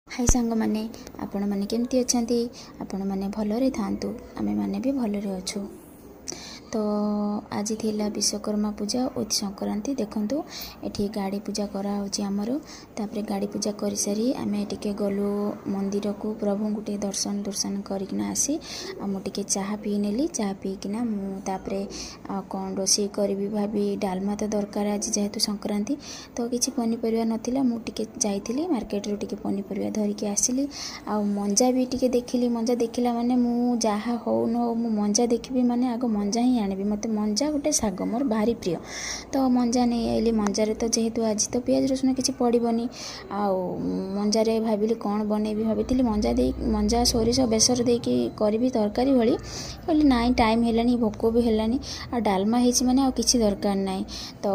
High ସାଙ୍ଗମାନେ, ଆପଣମାନେ କେମିତି ଅଛନ୍ତି? ଆପଣମାନେ ଭଲରେ ଥାଆନ୍ତୁ, ଆମେମାନେ ବି ଭଲରେ ଅଛୁ। ତ ଆଜି ଥିଲା ବିଶ୍ୱକର୍ମା ପୂଜା ୱିଥ୍ ସଂକ୍ରାନ୍ତି। ଦେଖନ୍ତୁ, ଏଠି ଗାଡ଼ି ପୂଜା କରାହେଉଛି ଆମର। ତାପରେ ଗାଡ଼ି ପୂଜା କରିସାରି ଆମେ ଟିକେ ଗଲୁ ମନ୍ଦିରକୁ, ପ୍ରଭୁଙ୍କୁ ଟିକେ ଦର୍ଶନ ଦର୍ଶନ କରିକିନା ଆସି ଆଉ ମୁଁ ଟିକେ ଚାହା ପିଇ ନେଲି। ଚାହା ପିଇକିନା ମୁଁ ତାପରେ ଆଉ କ'ଣ ରୋଷେଇ କରିବି ଭାବି, ଡାଲମା ତ ଦରକାର ଆଜି ଯେହେତୁ ସଂକ୍ରାନ୍ତି, ତ କିଛି ପନିପରିବା ନଥିଲା। ମୁଁ ଟିକେ ଯାଇଥିଲି ମାର୍କେଟରୁ, ଟିକେ ପନିପରିବା ଧରିକି ଆସିଲି ଆଉ ମଞ୍ଜା ବି ଟିକେ ଦେଖିଲି। ମଞ୍ଜା ଦେଖିଲା ମାନେ ମୁଁ ଯାହା ହଉ ନ ହଉ, ମୁଁ ମଞ୍ଜା ଦେଖିବି ମାନେ ଆଗ ମଞ୍ଜା ହିଁ ଆଣିବି। ମୋତେ ମଞ୍ଜା ଗୋଟେ ଶାଗ ମୋର ଭାରି ପ୍ରିୟ। ତ ମଞ୍ଜା ନେଇ ଆଇଲି। ମଞ୍ଜାରେ ତ ଯେହେତୁ ଆଜି ତ ପିଆଜ ରସୁଣ କିଛି ପଡ଼ିବନି, ଆଉ ମଞ୍ଜାରେ ଭାବିଲି କ'ଣ ବନେଇବି। ଭାବିଥିଲି ମଞ୍ଜା ଦେଇ, ମଞ୍ଜା ସୋରିଷ ବେସର ଦେଇକି କରିବି ତରକାରୀ ଭଳି। କହିଲି ନାଇଁ, ଟାଇମ୍ ହେଲାଣି, ଭୋକ ବି ହେଲାଣି, ଆଉ ଡାଲମା ହେଇଛି ମାନେ ଆଉ କିଛି ଦରକାର ନାହିଁ। ତ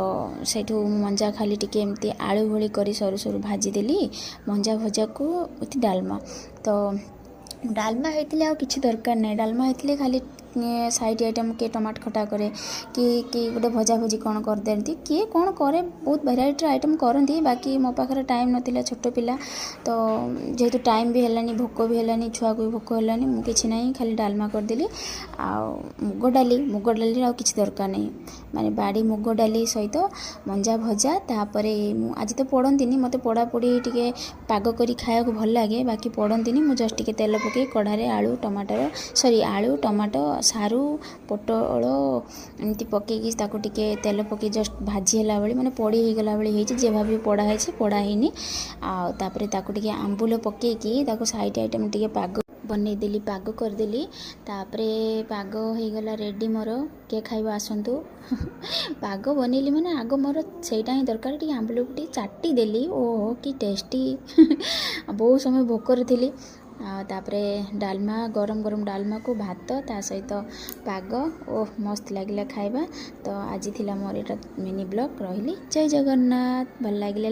ସେଇଠୁ ମଞ୍ଜା ଖାଲି ଟିକେ ଏମିତି ଆଳୁ ଭଳି କରି ସରୁ ସରୁ ଭାଜିଦେଲି, ମଞ୍ଜା ଭଜାକୁ ୱିଥ୍ ଡାଲମା। ତ ଡାଲମା ହେଇଥିଲେ ଆଉ କିଛି ଦରକାର ନାହିଁ। ଡାଲମା ହେଇଥିଲେ ଖାଲି ସାଇଡ଼୍ ଆଇଟମ୍ କିଏ ଟମାଟୋ ଖଟା କରେ କି କି ଗୋଟେ ଭଜା ଭଜି କ'ଣ କରିଦିଅନ୍ତି, କିଏ କ'ଣ କରେ, ବହୁତ ଭେରାଇଟିର ଆଇଟମ୍ କରନ୍ତି। ବାକି ମୋ ପାଖରେ ଟାଇମ୍ ନଥିଲା, ଛୋଟ ପିଲା ତ ଯେହେତୁ ଟାଇମ୍ ବି ହେଲାନି, ଭୋକ ବି ହେଲାନି, ଛୁଆକୁ ବି ଭୋକ ହେଲାନି। ମୁଁ କିଛି ନାହିଁ, ଖାଲି ଡାଲମା କରିଦେଲି ଆଉ ମୁଗ ଡାଲି। ମୁଗ ଡାଲିରେ ଆଉ କିଛି ଦରକାର ନାହିଁ, ମାନେ ବାଡ଼ି ମୁଗ ଡାଲି ସହିତ ମଞ୍ଜା ଭଜା। ତାପରେ ମୁଁ ଆଜି ତ ପୋଡ଼ନ୍ତିନି, ମୋତେ ପୋଡ଼ାପୋଡ଼ି ଟିକେ ପାଗ କରି ଖାଇବାକୁ ଭଲ ଲାଗେ, ବାକି ପୋଡ଼ନ୍ତିନି। ମୁଁ ଜଷ୍ଟ ଟିକେ ତେଲ ପକାଇ କଢ଼ାରେ ଆଳୁ ଟମାଟର, ସରି, ଆଳୁ ଟମାଟୋ ସାରୁ ପୋଟଳ ଏମିତି ପକାଇକି ତାକୁ ଟିକେ ତେଲ ପକାଇ ଜଷ୍ଟ ଭାଜି ହେଲା ଭଳି, ମାନେ ପୋଡ଼ି ହେଇଗଲା ଭଳି ହେଇଛି। ଯିଏ ଭାବିବ ପୋଡ଼ା ହେଇଛି, ପୋଡ଼ା ହେଇନି। ଆଉ ତାପରେ ତାକୁ ଟିକେ ଆମ୍ବୁଲ ପକାଇକି ତାକୁ ସାଇଡ଼୍ ଆଇଟମ୍ ଟିକେ ପାଗ ବନେଇଦେଲି, ପାଗ କରିଦେଲି। ତାପରେ ପାଗ ହେଇଗଲା ରେଡ଼ି ମୋର। କିଏ ଖାଇବ ଆସନ୍ତୁ। ପାଗ ବନେଇଲି ମାନେ ଆଗ ମୋର ସେଇଟା ହିଁ ଦରକାର। ଟିକେ ଆମ୍ବୁଲକୁ ଟିକେ ଚାଟି ଦେଲି, ଓହୋ କି ଟେଷ୍ଟି! ବହୁତ ସମୟ ଭୋକରେ ଥିଲି। ଆଉ ତାପରେ ଡାଲମା, ଗରମ ଗରମ ଡାଲମାକୁ ଭାତ, ତା ସହିତ ପାଗ, ଓହ ମସ୍ତ ଲାଗିଲା ଖାଇବା। ତ ଆଜି ଥିଲା ମୋର ଏଇଟା ମିନି ବ୍ଲଗ୍। ରହିଲି, ଜୟ ଜଗନ୍ନାଥ। ଭଲ ଲାଗିଲେ